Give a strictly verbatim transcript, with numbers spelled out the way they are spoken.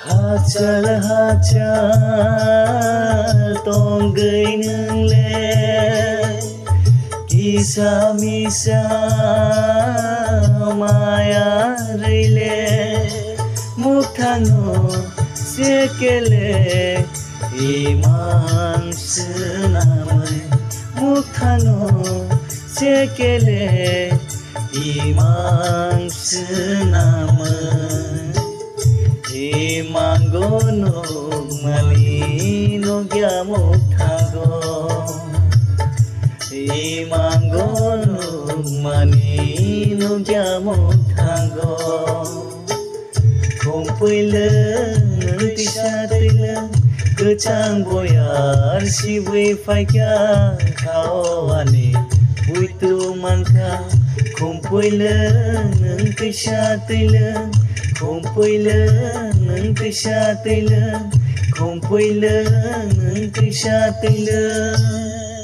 Hachal hachal tongwi nwng le kisa misa maya rwi le mukthango sekele imang swnamwi mukthango sekele imang swnamwi imango nukmani nukya mukthango imango nukmani nukya mukthango. Khumpui lwng, nwng tisa twi lwng, kwchang boyar sibwi phaikha khao ani buitu mankha. Khumpui lwng, nwng tisa twi lwng, khumpui lwng, nwng tisa twi lwng, khumpui lwng, nwng tisa twi lwng.